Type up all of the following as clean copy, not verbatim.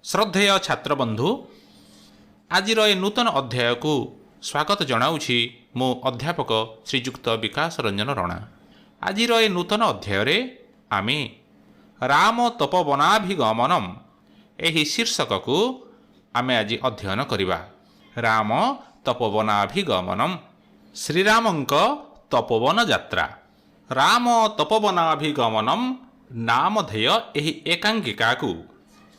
ଶ୍ରଦ୍ଧେୟ ଛାତ୍ରବନ୍ଧୁ, ଆଜିର ଏ ନୂତନ ଅଧ୍ୟାୟକୁ ସ୍ୱାଗତ ଜଣାଉଛି ମୁଁ ଅଧ୍ୟାପକ ଶ୍ରୀଯୁକ୍ତ ବିକାଶ ରଞ୍ଜନ ରଣା। ଆଜିର ଏ ନୂତନ ଅଧ୍ୟାୟରେ ଆମେ ରାମ ତପୋବନାଭିଗମନମ୍ ଏହି ଶୀର୍ଷକକୁ ଆମେ ଆଜି ଅଧ୍ୟୟନ କରିବା। ରାମ ତପୋବନାଭିଗମନମ୍, ଶ୍ରୀରାମଙ୍କ ତପୋବନ ଯାତ୍ରା। ରାମ ତପୋବନାଭିଗମନମ୍ ନାମଧେୟ ଏହି ଏକାଙ୍କିକାକୁ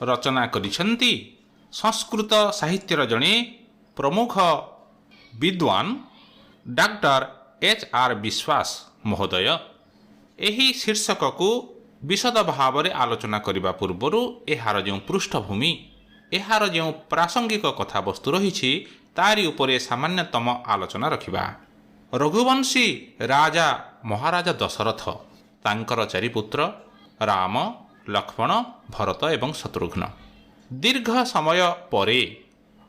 ରଚନା କରିଛନ୍ତି ସଂସ୍କୃତ ସାହିତ୍ୟର ଜଣେ ପ୍ରମୁଖ ବିଦ୍ୱାନ ଡାକ୍ତର ଏଚ୍ ଆର୍ ବିଶ୍ୱାସ ମହୋଦୟ। ଏହି ଶୀର୍ଷକକୁ ବିଶଦ ଭାବରେ ଆଲୋଚନା କରିବା ପୂର୍ବରୁ ଏହାର ଯେଉଁ ପୃଷ୍ଠଭୂମି, ଏହାର ଯେଉଁ ପ୍ରାସଙ୍ଗିକ କଥାବସ୍ତୁ ରହିଛି, ତାରି ଉପରେ ସାମାନ୍ୟତମ ଆଲୋଚନା ରଖିବା। ରଘୁବଂଶୀ ରାଜା ମହାରାଜା ଦଶରଥ, ତାଙ୍କର ଚାରିପୁତ୍ର ରାମ, ଲକ୍ଷ୍ମଣ, ଭରତ ଏବଂ ଶତ୍ରୁଘ୍ନ। ଦୀର୍ଘ ସମୟ ପରେ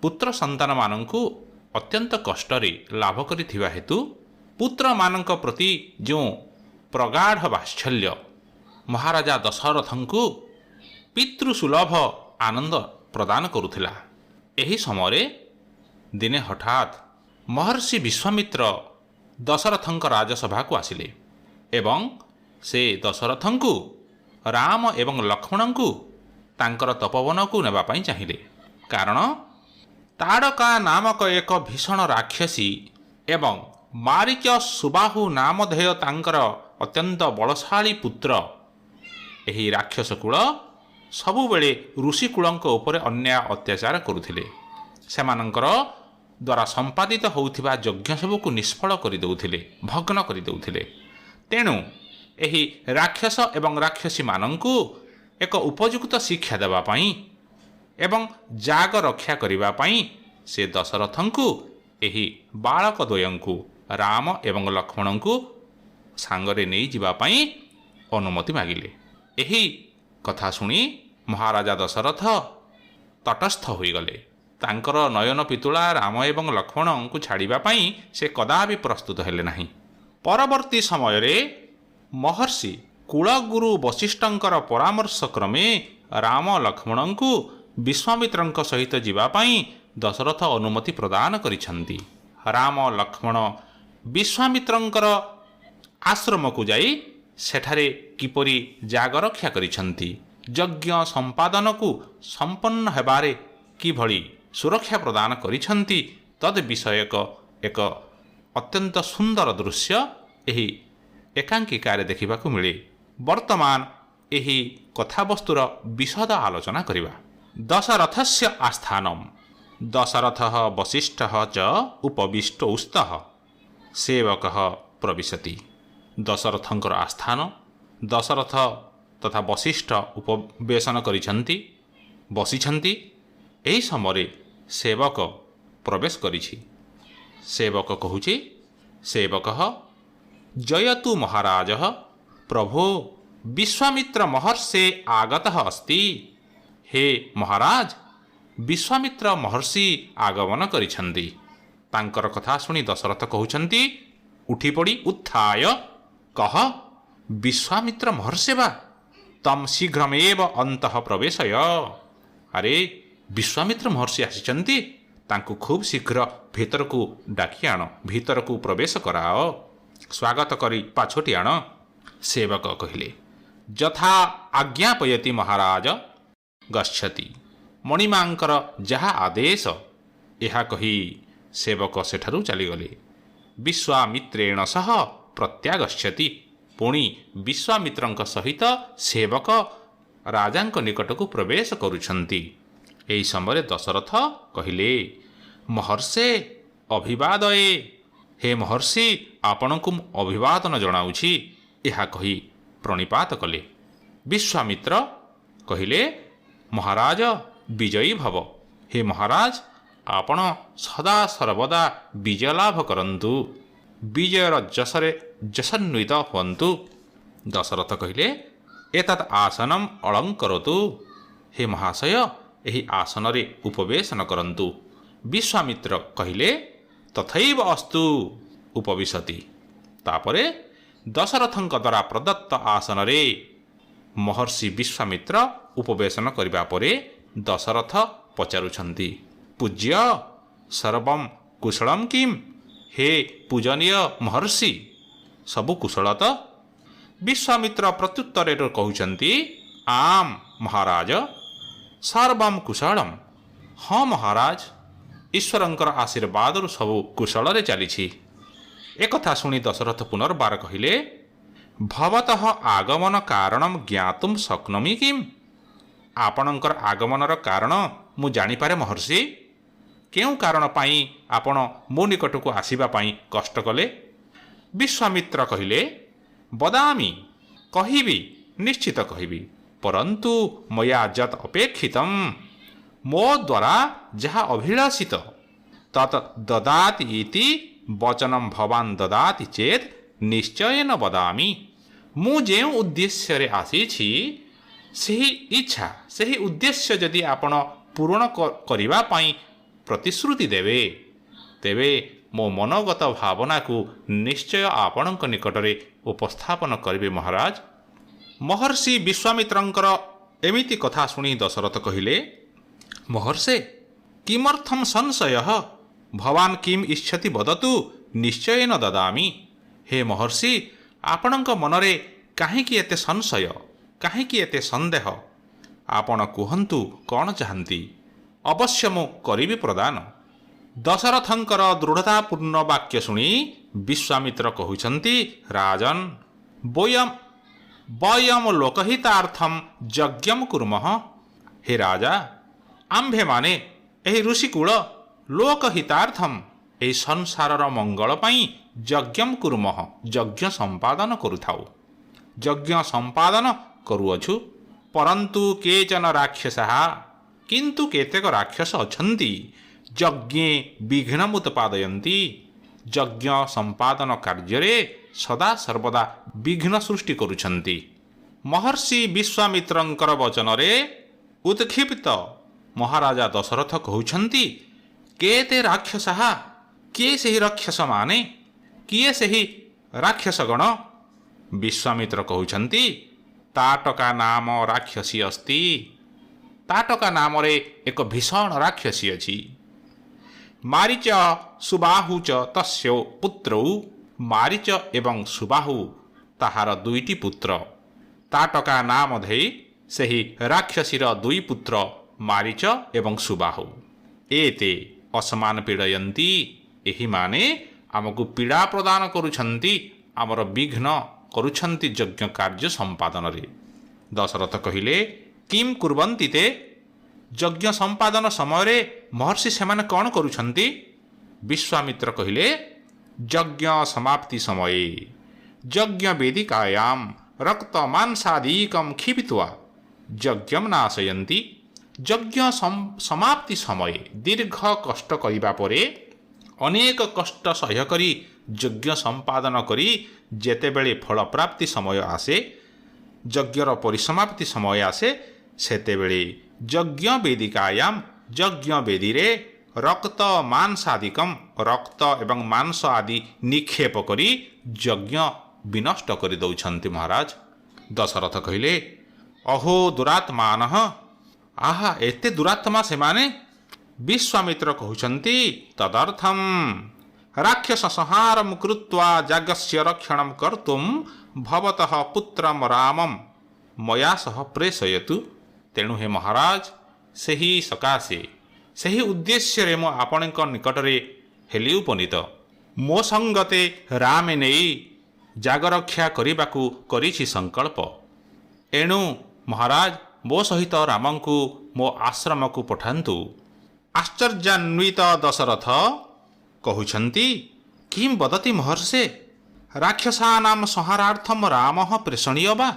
ପୁତ୍ର ସନ୍ତାନମାନଙ୍କୁ ଅତ୍ୟନ୍ତ କଷ୍ଟରେ ଲାଭ କରିଥିବା ହେତୁ ପୁତ୍ରମାନଙ୍କ ପ୍ରତି ଯେଉଁ ପ୍ରଗାଢ଼ ବାତ୍ସଲ୍ୟ ମହାରାଜା ଦଶରଥଙ୍କୁ ପିତୃସୁଲଭ ଆନନ୍ଦ ପ୍ରଦାନ କରୁଥିଲା, ଏହି ସମୟରେ ଦିନେ ହଠାତ୍ ମହର୍ଷି ବିଶ୍ୱାମିତ୍ର ଦଶରଥଙ୍କ ରାଜସଭାକୁ ଆସିଲେ ଏବଂ ସେ ଦଶରଥଙ୍କୁ ରାମ ଏବଂ ଲକ୍ଷ୍ମଣଙ୍କୁ ତାଙ୍କର ତପୋବନକୁ ନେବା ପାଇଁ ଚାହିଁଲେ। କାରଣ ତାଡ଼କା ନାମକ ଏକ ଭୀଷଣ ରାକ୍ଷସୀ ଏବଂ ମାରିଚ ସୁବାହୁ ନାମଧେୟ ତାଙ୍କର ଅତ୍ୟନ୍ତ ବଳଶାଳୀ ପୁତ୍ର, ଏହି ରାକ୍ଷସ କୂଳ ସବୁବେଳେ ଋଷିକୂଳଙ୍କ ଉପରେ ଅନ୍ୟାୟ ଅତ୍ୟାଚାର କରୁଥିଲେ। ସେମାନଙ୍କର ଦ୍ୱାରା ସମ୍ପାଦିତ ହେଉଥିବା ଯଜ୍ଞ ସବୁକୁ ନିଷ୍ଫଳ କରିଦେଉଥିଲେ, ଭଗ୍ନ କରିଦେଉଥିଲେ। ତେଣୁ ଏହି ରାକ୍ଷସ ଏବଂ ରାକ୍ଷସୀମାନଙ୍କୁ ଏକ ଉପଯୁକ୍ତ ଶିକ୍ଷା ଦେବା ପାଇଁ ଏବଂ ଯାଗ ରକ୍ଷା କରିବା ପାଇଁ ସେ ଦଶରଥଙ୍କୁ ଏହି ବାଳକ ଦ୍ୱୟଙ୍କୁ, ରାମ ଏବଂ ଲକ୍ଷ୍ମଣଙ୍କୁ ସାଙ୍ଗରେ ନେଇଯିବା ପାଇଁ ଅନୁମତି ମାଗିଲେ। ଏହି କଥା ଶୁଣି ମହାରାଜା ଦଶରଥ ତଟସ୍ଥ ହୋଇଗଲେ। ତାଙ୍କର ନୟନ ପିତୁଳା ରାମ ଏବଂ ଲକ୍ଷ୍ମଣଙ୍କୁ ଛାଡ଼ିବା ପାଇଁ ସେ କଦାପି ପ୍ରସ୍ତୁତ ହେଲେ ନାହିଁ। ପରବର୍ତ୍ତୀ ସମୟରେ ମହର୍ଷି କୁଳଗୁରୁ ବଶିଷ୍ଠଙ୍କର ପରାମର୍ଶ କ୍ରମେ ରାମ ଲକ୍ଷ୍ମଣଙ୍କୁ ବିଶ୍ୱାମିତ୍ରଙ୍କ ସହିତ ଯିବା ପାଇଁ ଦଶରଥ ଅନୁମତି ପ୍ରଦାନ କରିଛନ୍ତି। ରାମ ଲକ୍ଷ୍ମଣ ବିଶ୍ୱାମିତ୍ରଙ୍କର ଆଶ୍ରମକୁ ଯାଇ ସେଠାରେ କିପରି ଯାଗ ରକ୍ଷା କରିଛନ୍ତି, ଯଜ୍ଞ ସମ୍ପାଦନକୁ ସମ୍ପନ୍ନ ହେବାରେ କିଭଳି ସୁରକ୍ଷା ପ୍ରଦାନ କରିଛନ୍ତି, ତଦ୍ ବିଷୟକ ଏକ ଅତ୍ୟନ୍ତ ସୁନ୍ଦର ଦୃଶ୍ୟ ଏହି ଏକାଙ୍କିକାରେ ଦେଖିବାକୁ ମିଳେ। ବର୍ତ୍ତମାନ ଏହି କଥାବସ୍ତୁର ବିଶଦ ଆଲୋଚନା କରିବା। ଦଶରଥସ୍ୟ ଆସ୍ଥାନମ୍। ଦଶରଥ ବଶିଷ୍ଠ ଚ ଉପବିଷ୍ଟୌସ୍ତଃ। ସେବକ ପ୍ରବିଶତି। ଦଶରଥଙ୍କର ଆସ୍ଥାନ। ଦଶରଥ ତଥା ବଶିଷ୍ଠ ଉପବେଶନ କରିଛନ୍ତି, ବସିଛନ୍ତି। ଏହି ସମୟରେ ସେବକ ପ୍ରବେଶ କରିଛି। ସେବକ କହୁଛି, ସେବକ: ଜୟତୁ ମହାରାଜ, ପ୍ରଭୋ, ବିଶ୍ୱାମିତ୍ର ମହର୍ଷେ ଆଗତ ଅସ୍ତି। ହେ ମହାରାଜ, ବିଶ୍ୱାମିତ୍ର ମହର୍ଷି ଆଗମନ କରିଛନ୍ତି। ତାଙ୍କର କଥା ଶୁଣି ଦଶରଥ କହୁଛନ୍ତି, ଉଠିପଡ଼ି, ଉତ୍ଥାୟ, କହ, ବିଶ୍ୱାମିତ୍ର ମହର୍ଷି ବା, ତମ୍ ଶୀଘ୍ରମେବ ଅନ୍ତଃ ପ୍ରବେଶୟ। ଆରେ, ବିଶ୍ୱାମିତ୍ର ମହର୍ଷି ଆସିଛନ୍ତି, ତାଙ୍କୁ ଖୁବ୍ ଶୀଘ୍ର ଭିତରକୁ ଡାକି ଆଣ, ଭିତରକୁ ପ୍ରବେଶ କରାଅ, ସ୍ୱାଗତ କରି ପାଛୋଟି ଆଣ। ସେବକ କହିଲେ, ଯଥା ଆଜ୍ଞାପୟତି ମହାରାଜ, ଗଚ୍ଛତି। ମଣିମାଙ୍କର ଯାହା ଆଦେଶ। ଏହା କହି ସେବକ ସେଠାରୁ ଚାଲିଗଲେ। ବିଶ୍ୱାମିତ୍ରେଣ ସହ ପ୍ରତ୍ୟାଗଚ୍ଛତି। ପୁଣି ବିଶ୍ୱାମିତ୍ରଙ୍କ ସହିତ ସେବକ ରାଜାଙ୍କ ନିକଟକୁ ପ୍ରବେଶ କରୁଛନ୍ତି। ଏହି ସମୟରେ ଦଶରଥ କହିଲେ, ମହର୍ଷେ ଅଭିବାଦୟେ। ହେ ମହର୍ଷି, ଆପଣଙ୍କୁ ମୁଁ ଅଭିବାଦନ ଜଣାଉଛି। ଏହା କହି ପ୍ରଣିପାତ କଲେ। ବିଶ୍ୱାମିତ୍ର କହିଲେ, ମହାରାଜ, ବିଜୟୀ ଭବ। ହେ ମହାରାଜ, ଆପଣ ସଦା ସର୍ବଦା ବିଜୟ ଲାଭ କରନ୍ତୁ, ବିଜୟର ଯଶରେ ଯଶନ୍ୱିତ ହୁଅନ୍ତୁ। ଦଶରଥ କହିଲେ, ଏତତ୍ ଆସନମ୍ ଅଳଙ୍କରୋତୁ। ହେ ମହାଶୟ, ଏହି ଆସନରେ ଉପବେଶନ କରନ୍ତୁ। ବିଶ୍ୱାମିତ୍ର କହିଲେ, ତଥୈବ ଅସ୍ତୁ। ଉପବିଶତି। ତାପରେ ଦଶରଥଙ୍କ ଦ୍ୱାରା ପ୍ରଦତ୍ତ ଆସନରେ ମହର୍ଷି ବିଶ୍ୱାମିତ୍ର ଉପବେଶନ କରିବା ପରେ ଦଶରଥ ପଚାରୁଛନ୍ତି, ପୂଜ୍ୟ ସର୍ବଂ କୁଶଳଂ କିମ୍? ହେ ପୂଜନୀୟ ମହର୍ଷି, ସବୁ କୁଶଳ ତ? ବିଶ୍ୱାମିତ୍ର ପ୍ରତ୍ୟୁତ୍ତରରେ କହୁଛନ୍ତି, ଆମ୍ ମହାରାଜ, ସର୍ବಂ କୁଶଳମ୍। ହଁ ମହାରାଜ, ଈଶ୍ୱରଙ୍କର ଆଶୀର୍ବାଦରୁ ସବୁ କୁଶଳରେ ଚାଲିଛି। ଏକଥା ଶୁଣି ଦଶରଥ ପୁନର୍ବାର କହିଲେ, ଭବତଃ ଆଗମନ କାରଣମ ଜ୍ଞାତୁମ୍ ଶକ୍ନୋମି କିମ୍? ଆପଣଙ୍କର ଆଗମନର କାରଣ ମୁଁ ଜାଣିପାରେ ମହର୍ଷି? କେଉଁ କାରଣ ପାଇଁ ଆପଣ ମୋ ନିକଟକୁ ଆସିବା ପାଇଁ କଷ୍ଟ କଲେ? ବିଶ୍ୱାମିତ୍ର କହିଲେ, ବଦାମି, କହିବି, ନିଶ୍ଚିତ କହିବି, ପରନ୍ତୁ ମୟା ଯତ୍ ଅପେକ୍ଷିତମ୍, ମୋ ଦ୍ୱାରା ଯାହା ଅଭିଳାଷିତ, ତତ୍ ଦଦାତି ଇତି ବଚନମ୍ ଭବାନ ଦଦାତି ଚେତ୍ ନିଶ୍ଚୟେନ ବଦାମି। ମୁଁ ଯେଉଁ ଉଦ୍ଦେଶ୍ୟରେ ଆସିଛି, ସେହି ଇଚ୍ଛା, ସେହି ଉଦ୍ଦେଶ୍ୟ ଯଦି ଆପଣ ପୂରଣ କରିବା ପାଇଁ ପ୍ରତିଶ୍ରୁତି ଦେବେ, ତେବେ ମୋ ମନୋଗତ ଭାବନାକୁ ନିଶ୍ଚୟ ଆପଣଙ୍କ ନିକଟରେ ଉପସ୍ଥାପନ କରିବି ମହାରାଜ। ମହର୍ଷି ବିଶ୍ୱାମିତ୍ରଙ୍କର ଏମିତି କଥା ଶୁଣି ଦଶରଥ କହିଲେ, ମହର୍ଷେ, କିମର୍ଥମ ସଂଶୟ? ଭବାନ କିମ୍ ଇଚ୍ଛତି ବଦତୁ, ନିଶ୍ଚୟେନ ଦଦାମି। ହେ ମହର୍ଷି, ଆପଣଙ୍କ ମନରେ କାହିଁକି ଏତେ ସଂଶୟ, କାହିଁକି ଏତେ ସନ୍ଦେହ? ଆପଣ କୁହନ୍ତୁ କ'ଣ ଚାହାନ୍ତି, ଅବଶ୍ୟ ମୁଁ କରିବି ପ୍ରଦାନ। ଦଶରଥଙ୍କର ଦୃଢ଼ତାପୂର୍ଣ୍ଣ ବାକ୍ୟ ଶୁଣି ବିଶ୍ୱାମିତ୍ର କହୁଛନ୍ତି, ରାଜନ, ବୟମ ବୟମ ଲୋକହିତାର୍ଥମ ଯଜ୍ଞମ କୁର୍ମଃ। ହେ ରାଜା, ଆମ୍ଭେମାନେ ଏହି ଋଷିକୁଳ ଲୋକହିତାର୍ଥମ, ଏହି ସଂସାରର ମଙ୍ଗଳ ପାଇଁ ଯଜ୍ଞମ କୁର୍ମଃ, ଯଜ୍ଞ ସମ୍ପାଦନ କରୁଥାଉ, ଯଜ୍ଞ ସମ୍ପାଦନ କରୁଅଛୁ। ପରନ୍ତୁ କେଚନ ରାକ୍ଷସାଃ, କିନ୍ତୁ କେତେକ ରାକ୍ଷସ ଅଛନ୍ତି, ଯଜ୍ଞେ ବିଘ୍ନ ଉତ୍ପାଦୟନ୍ତି, ଯଜ୍ଞ ସମ୍ପାଦନ କାର୍ଯ୍ୟରେ ସଦା ସର୍ବଦା ବିଘ୍ନ ସୃଷ୍ଟି କରୁଛନ୍ତି। ମହର୍ଷି ବିଶ୍ୱାମିତ୍ରଙ୍କର ବଚନରେ ଉତ୍କ୍ଷିପ୍ତ ମହାରାଜା ଦଶରଥ କହୁଛନ୍ତି, କେତେ ରାକ୍ଷସାଃ, କିଏ ସେହି ରାକ୍ଷସମାନେ, କିଏ ସେହି ରାକ୍ଷସଗଣ? ବିଶ୍ୱାମିତ୍ର କହୁଛନ୍ତି, ତାଟକା ନାମ ରାକ୍ଷସୀ ଅସ୍ତି, ତାଟକା ନାମରେ ଏକ ଭୀଷଣ ରାକ୍ଷସୀ ଅଛି। ମାରିଚ ସୁବାହୁ ଚ ତସ୍ୟ ପୁତ୍ରୌ, ମାରିଚ ଏବଂ ସୁବାହୁ ତାହାର ଦୁଇଟି ପୁତ୍ର। ତାଟକା ନାମ ଧେଇ ସେହି ରାକ୍ଷସୀର ଦୁଇ ପୁତ୍ର ମାରିଚ ଏବଂ ସୁବାହୁ। ଏତେ ଅସମାନ ପୀଡ଼ୟନ୍ତି, ଏହିମାନେ ଆମକୁ ପୀଡ଼ା ପ୍ରଦାନ କରୁଛନ୍ତି, ଆମର ବିଘ୍ନ କରୁଛନ୍ତି ଯଜ୍ଞ କାର୍ଯ୍ୟ ସମ୍ପାଦନରେ। ଦଶରଥ କହିଲେ, କିମ୍ କୁର୍ବନ୍ତି ତେ? ଯଜ୍ଞ ସମ୍ପାଦନ ସମୟରେ ମହର୍ଷି ସେମାନେ କ'ଣ କରୁଛନ୍ତି? ବିଶ୍ୱାମିତ୍ର କହିଲେ, ଯଜ୍ଞ ସମାପ୍ତି ସମୟେ ଯଜ୍ଞ ବେଦିକାୟାମ ରକ୍ତ ମାଂସାଦିକମ୍ କ୍ଷିପିତ୍ୱା ଯଜ୍ଞମ ନାଶୟନ୍ତି। ଯଜ୍ଞ ସମାପ୍ତି ସମୟେ ଦୀର୍ଘ କଷ୍ଟ କରିବା ପରେ, ଅନେକ କଷ୍ଟ ସହ୍ୟ କରି ଯଜ୍ଞ ସମ୍ପାଦନ କରି ଯେତେବେଳେ ଫଳପ୍ରାପ୍ତି ସମୟ ଆସେ, ଯଜ୍ଞର ପରିସମାପ୍ତି ସମୟ ଆସେ, ସେତେବେଳେ ଯଜ୍ଞ ବେଦିକାୟାମ, ଯଜ୍ଞ ବେଦୀରେ ରକ୍ତ ମାଂସାଦିକମ୍, ରକ୍ତ ଏବଂ ମାଂସ ଆଦି ନିକ୍ଷେପ କରି ଯଜ୍ଞ ବିନଷ୍ଟ କରିଦେଉଛନ୍ତି ମହାରାଜ। ଦଶରଥ କହିଲେ, ଅହୋ ଦୁରାତ୍ମାନଃ, ଆହା, ଏତେ ଦୁରାତ୍ମା ସେମାନେ। ବିଶ୍ୱାମିତ୍ର କହୁଛନ୍ତି, ତଦର୍ଥମ ରାକ୍ଷସ ସଂହାରମ କୃତ୍ୱା ଯାଗସ୍ୟ ରକ୍ଷଣମ କର୍ତ୍ତୁମ୍ ଭବତଃ ପୁତ୍ରମ ରାମମ ମୟା ସହ ପ୍ରେଷୟତୁ। ତେଣୁ ହେ ମହାରାଜ, ସେହି ସକାଶେ, ସେହି ଉଦ୍ଦେଶ୍ୟରେ ମୁଁ ଆପଣଙ୍କ ନିକଟରେ ହେଲି ଉପନୀତ। ମୋ ସଙ୍ଗତେ ରାମେ ନେଇ ଜାଗରକ୍ଷା କରିବାକୁ କରିଛି ସଂକଳ୍ପ। ଏଣୁ ମହାରାଜ, ମୋ ସହିତ ରାମଙ୍କୁ ମୋ ଆଶ୍ରମକୁ ପଠାନ୍ତୁ। ଆଶ୍ଚର୍ଯ୍ୟାନ୍ୱିତ ଦଶରଥ କହୁଛନ୍ତି, କିମ୍ ବଦତି ମହର୍ଷେ, ରାକ୍ଷସାନାମ ସଂହାରାର୍ଥମ ରାମ ପ୍ରେଷଣୀୟ ବା?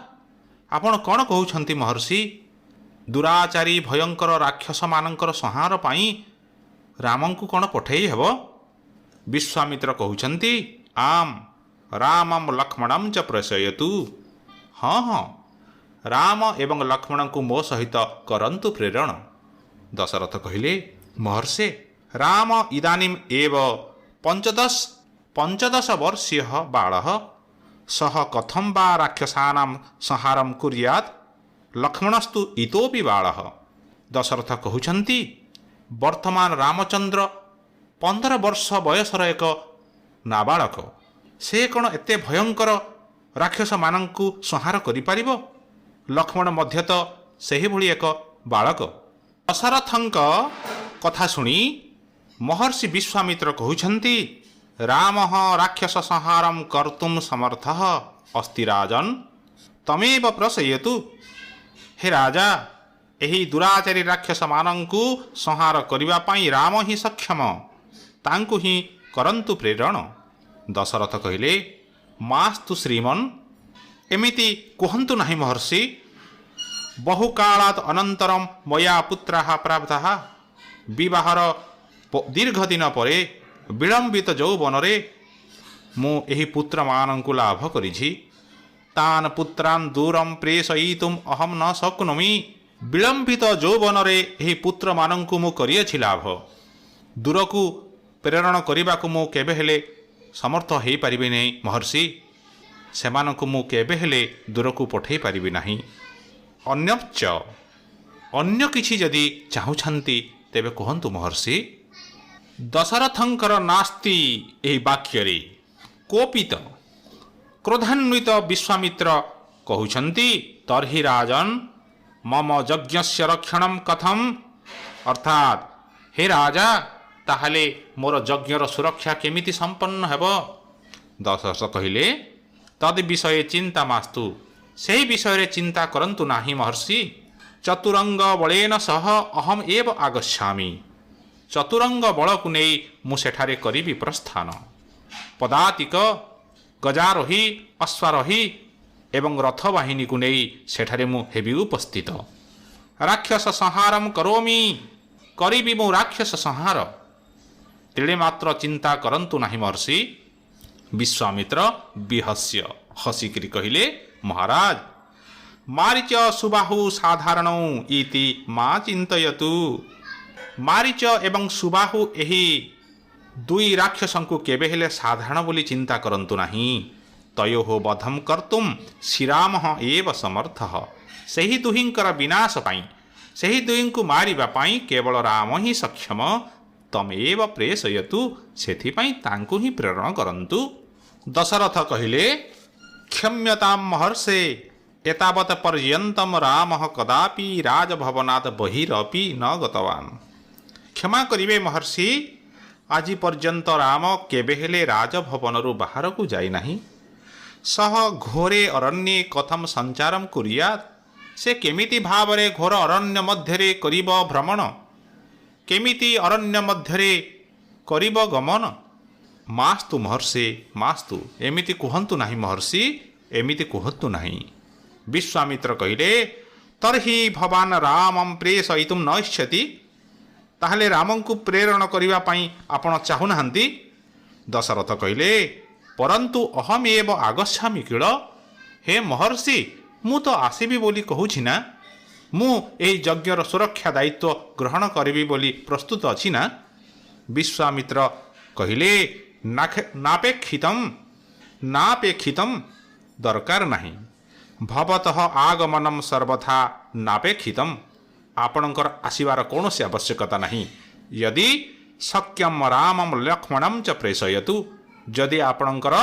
ଆପଣ କ'ଣ କହୁଛନ୍ତି ମହର୍ଷି, ଦୁରାଚାରୀ ଭୟଙ୍କର ରାକ୍ଷସମାନଙ୍କର ସଂହାର ପାଇଁ ରାମଙ୍କୁ କ'ଣ ପଠେଇ ହେବ? ବିଶ୍ୱାମିତ୍ର କହୁଛନ୍ତି, ଆମ୍ ରାମମ ଲକ୍ଷ୍ମଣମ ଚ ପ୍ରେଷୟତୁ। ହଁ ହଁ, ରାମ ଏବଂ ଲକ୍ଷ୍ମଣଙ୍କୁ ମୋ ସହିତ କରନ୍ତୁ ପ୍ରେରଣ। ଦଶରଥ କହିଲେ, ମହର୍ଷେ, ରାମ ଇଦାନୀମ ଏବ ପଞ୍ଚଦଶ ବର୍ଷୀୟ ବାଳଃ, ସହ କଥମ ବା ରାକ୍ଷସାନାମ ସଂହାରମ କୁର୍ୟାତ୍? ଲକ୍ଷ୍ମଣସ୍ତୁ ଇତୋପି ବାଳଃ। ଦଶରଥ କହୁଛନ୍ତି, ବର୍ତ୍ତମାନ ରାମଚନ୍ଦ୍ର 15 ବର୍ଷ ବୟସର ଏକ ନାବାଳକ। ସେ କ'ଣ ଏତେ ଭୟଙ୍କର ରାକ୍ଷସମାନଙ୍କୁ ସଂହାର କରିପାରିବ? ଲକ୍ଷ୍ମଣ ମଧ୍ୟ ତ ସେହିଭଳି ଏକ ବାଳକ। ଦଶରଥଙ୍କ କଥା ଶୁଣି ମହର୍ଷି ବିଶ୍ୱାମିତ୍ର କହୁଛନ୍ତି, ରାମ ରାକ୍ଷସ ସଂହାରಂ କର୍ତ୍ତୁମ ସମର୍ଥ ଅସ୍ତି ରାଜନ୍, ତମେବ ପ୍ରସୟତୁ। ହେ ରାଜା, ଏହି ଦୁରାଚାରୀ ରାକ୍ଷସମାନଙ୍କୁ ସଂହାର କରିବା ପାଇଁ ରାମ ହିଁ ସକ୍ଷମ, ତାଙ୍କୁ ହିଁ କରନ୍ତୁ ପ୍ରେରଣ। ଦଶରଥ କହିଲେ, ମାସ୍ତୁ ଶ୍ରୀମନ୍, ଏମିତି କୁହନ୍ତୁ ନାହିଁ ମହର୍ଷି। ବହୁକାଳାତ ଅନନ୍ତରମ ମୟା ପୁତ୍ରାः ପ୍ରାପ୍ତାः। ବିବାହର ଦୀର୍ଘ ଦିନ ପରେ ବିଳମ୍ବିତ ଯୌବନରେ ମୁଁ ଏହି ପୁତ୍ରମାନଙ୍କୁ ଲାଭ କରିଛି। ତାନ୍ ପୁତ୍ରାନ୍ ଦୂରಂ ପ୍ରେଷୟିତୁମ୍ ଅହಂ ନ ଶକ୍ନୋମି। ବିଳମ୍ବିତ ଯୌବନରେ ଏହି ପୁତ୍ରମାନଙ୍କୁ ମୁଁ କରିଅଛି ଲାଭ, ଦୂରକୁ ପ୍ରେରଣ କରିବାକୁ ମୁଁ କେବେ ହେଲେ ସମର୍ଥ ହୋଇପାରିବି ନାହିଁ ମହର୍ଷି। ସେମାନଙ୍କୁ ମୁଁ କେବେ ହେଲେ ଦୂରକୁ ପଠାଇ ପାରିବି ନାହିଁ। ଅନ୍ୟଚ, ଅନ୍ୟ କିଛି ଯଦି ଚାହୁଁଛନ୍ତି ତେବେ କୁହନ୍ତୁ ମହର୍ଷି। ଦଶରଥଙ୍କର ନାସ୍ତି ଏହି ବାକ୍ୟରେ କୋପିତ କ୍ରୋଧାନ୍ୱିତ ବିଶ୍ୱାମିତ୍ର କହୁଛନ୍ତି, ତର୍ହି ରାଜନ୍ ମମ ଯଜ୍ଞସ୍ୟ ରକ୍ଷଣମ୍ କଥମ୍। ଅର୍ଥାତ୍ ହେ ରାଜା, ତାହେଲେ ମୋର ଯଜ୍ଞର ସୁରକ୍ଷା କେମିତି ସମ୍ପନ୍ନ ହେବ? ଦଶରଥ କହିଲେ, ତଦ୍ ବିଷୟ ଚିନ୍ତା ମାସ୍ତୁ, ସେହି ବିଷୟରେ ଚିନ୍ତା କରନ୍ତୁ ନାହିଁ ମହର୍ଷି। ଚତୁରଙ୍ଗ ବଳେନ ସହ ଅହମ୍ ଏବ ଆଗଚ୍ଛାମି। ଚତୁରଙ୍ଗ ବଳକୁ ନେଇ ମୁଁ ସେଠାରେ କରିବି ପ୍ରସ୍ଥାନ। ପଦାତିକ, ଗଜାରୋହୀ, ଅଶ୍ୱାରୋହୀ ଏବଂ ରଥବାହିନୀକୁ ନେଇ ସେଠାରେ ମୁଁ ହେବି ଉପସ୍ଥିତ। ରାକ୍ଷସ ସଂହାରମ କରୋମି, କରିବି ମୁଁ ରାକ୍ଷସ ସଂହାର। ତିଳେ ମାତ୍ର ଚିନ୍ତା କରନ୍ତୁ ନାହିଁ ମହର୍ଷି। ବିଶ୍ୱାମିତ୍ର ବିହସ୍ୟ, ହସିକିରି କହିଲେ, ମହାରାଜ, ମାରିଚ ସୁବାହୁ ସାଧାରଣ ଇତି ମା ଚିନ୍ତୟତୁ। ମାରିଚ ଏବଂ ସୁବାହୁ ଏହି ଦୁଇ ରାକ୍ଷସଙ୍କୁ କେବେ ହେଲେ ସାଧାରଣ ବୋଲି ଚିନ୍ତା କରନ୍ତୁ ନାହିଁ। ତୟୋଃ ବଧମ କର୍ତ୍ତୁମ୍ ଶ୍ରୀରାମ ଏବ ସମର୍ଥ। ସେହି ଦୁହିଁଙ୍କର ବିନାଶ ପାଇଁ, ସେହି ଦୁହିଁଙ୍କୁ ମାରିବା ପାଇଁ କେବଳ ରାମ ହିଁ ସକ୍ଷମ। ତମେବ ପ୍ରେଷୟତୁ, ସେଥିପାଇଁ ତାଙ୍କୁ ହିଁ ପ୍ରେରଣ କରନ୍ତୁ। ଦଶରଥ କହିଲେ, କ୍ଷମ୍ୟତାମ ମହର୍ଷେ, ଏତାବତ ପର୍ଯ୍ୟନ୍ତମ ରାମ କଦାପି ରାଜଭବନାଦ ବହିରପି ନ ଗତବାନ। କ୍ଷମା କରିବେ ମହର୍ଷି, ଆଜି ପର୍ଯ୍ୟନ୍ତ ରାମ କେବେ ହେଲେ ରାଜଭବନରୁ ବାହାରକୁ ଯାଇନାହିଁ। ସହ ଘୋରେ ଅରଣ୍ୟେ କଥମ ସଞ୍ଚାରମ କୁର୍ୟାତ୍। ସେ କେମିତି ଭାବରେ ଘୋର ଅରଣ୍ୟ ମଧ୍ୟରେ କରିବ ଭ୍ରମଣ? କେମିତି ଅରଣ୍ୟ ମଧ୍ୟରେ କରିବ ଗମନ? ମାସ୍ତୁ ମହର୍ଷି, ମାସ୍ତୁ, ଏମିତି କୁହନ୍ତୁ ନାହିଁ ମହର୍ଷି, ଏମିତି କୁହନ୍ତୁ ନାହିଁ। ବିଶ୍ୱାମିତ୍ର କହିଲେ, ତର୍ହି ଭବାନ ରାମಂ ପ୍ରେଷୟିତୁମ୍ ନ ଇଚ୍ଛତି। ତାହେଲେ ରାମଙ୍କୁ ପ୍ରେରଣ କରିବା ପାଇଁ ଆପଣ ଚାହୁଁନାହାନ୍ତି? ଦଶରଥ କହିଲେ, ପରନ୍ତୁ ଅହମେବ ଆଗଚ୍ଛାମି କିଳ। ହେ ମହର୍ଷି, ମୁଁ ତ ଆସିବି ବୋଲି କହୁଛି ନା? ମୁଁ ଏହି ଯଜ୍ଞର ସୁରକ୍ଷା ଦାୟିତ୍ୱ ଗ୍ରହଣ କରିବି ବୋଲି ପ୍ରସ୍ତୁତ ଅଛି ନା? ବିଶ୍ୱାମିତ୍ର କହିଲେ, ନାପେକ୍ଷିତମ୍, ନାପେକ୍ଷିତମ୍, ଦରକାର ନାହିଁ। ଭବତଃ ଆଗମନମ୍ ସର୍ବଥା ନାପେକ୍ଷିତମ୍। ଆପଣଙ୍କର ଆସିବାର କୌଣସି ଆବଶ୍ୟକତା ନାହିଁ। ଯଦି ସକ୍ୟମ ରାମମ ଲକ୍ଷ୍ମଣମ୍ ଚ ପ୍ରେଷୟତୁ। ଯଦି ଆପଣଙ୍କର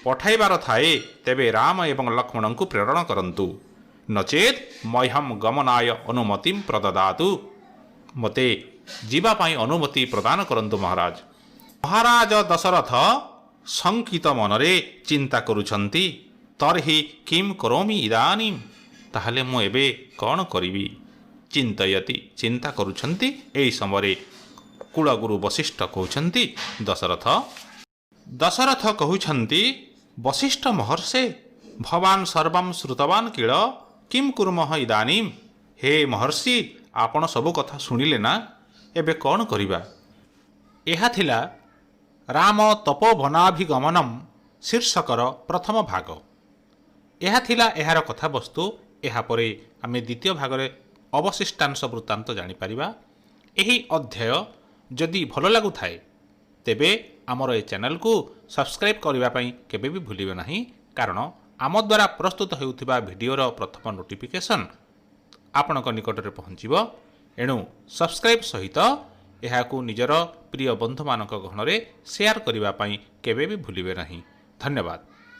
ପଠାଇବାର ଥାଏ ତେବେ ରାମ ଏବଂ ଲକ୍ଷ୍ମଣଙ୍କୁ ପ୍ରେରଣ କରନ୍ତୁ। ନଚେତ୍ ମହ୍ୟମ ଗମନାୟ ଅନୁମତିಂ ପ୍ରଦଦାତୁ। ମୋତେ ଯିବା ପାଇଁ ଅନୁମତି ପ୍ରଦାନ କରନ୍ତୁ ମହାରାଜ। ମହାରାଜ ଦଶରଥ ଶଙ୍କିତ ମନରେ ଚିନ୍ତା କରୁଛନ୍ତି, ତର୍ହି କିମ୍ କରୋମି ଇଦାନୀମ୍। ତାହେଲେ ମୁଁ ଏବେ କ'ଣ କରିବି? ଚିନ୍ତୟତି, ଚିନ୍ତା କରୁଛନ୍ତି। ଏହି ସମୟରେ କୁଳଗୁରୁ ବଶିଷ୍ଠ କହୁଛନ୍ତି, ଦଶରଥ, ଦଶରଥ କହୁଛନ୍ତି, ବଶିଷ୍ଠ ମହର୍ଷେ, ଭବାନ ସର୍ବಂ ଶ୍ରୁତବାନ କିଳ, କିମ୍ କୁର୍ମଃ ଇଦାନୀମ୍। ହେ ମହର୍ଷି, ଆପଣ ସବୁ କଥା ଶୁଣିଲେ ନା? ଏବେ କ'ଣ କରିବା? ଏହା ଥିଲା ରାମ ତପୋବନାଭିଗମନମ୍ ଶୀର୍ଷକର ପ୍ରଥମ ଭାଗ। ଏହା ଥିଲା ଏହାର କଥାବସ୍ତୁ। ଏହାପରେ ଆମେ ଦ୍ୱିତୀୟ ଭାଗରେ ଅବଶିଷ୍ଟାଂଶ ବୃତ୍ତାନ୍ତ ଜାଣିପାରିବା। ଏହି ଅଧ୍ୟାୟ ଯଦି ଭଲ ଲାଗୁଥାଏ ତେବେ ଆମର ଏ ଚ୍ୟାନେଲକୁ ସବସ୍କ୍ରାଇବ୍ କରିବା ପାଇଁ କେବେ ବି ଭୁଲିବେ ନାହିଁ, କାରଣ ଆମ ଦ୍ୱାରା ପ୍ରସ୍ତୁତ ହେଉଥିବା ଭିଡ଼ିଓର ପ୍ରଥମ ନୋଟିଫିକେସନ୍ ଆପଣଙ୍କ ନିକଟରେ ପହଞ୍ଚିବ। ଏଣୁ ସବସ୍କ୍ରାଇବ୍ ସହିତ ଏହାକୁ ନିଜର ପ୍ରିୟ ବନ୍ଧୁମାନଙ୍କ ଗହଣରେ ସେୟାର କରିବା ପାଇଁ କେବେ ବି ଭୁଲିବେ ନାହିଁ। ଧନ୍ୟବାଦ।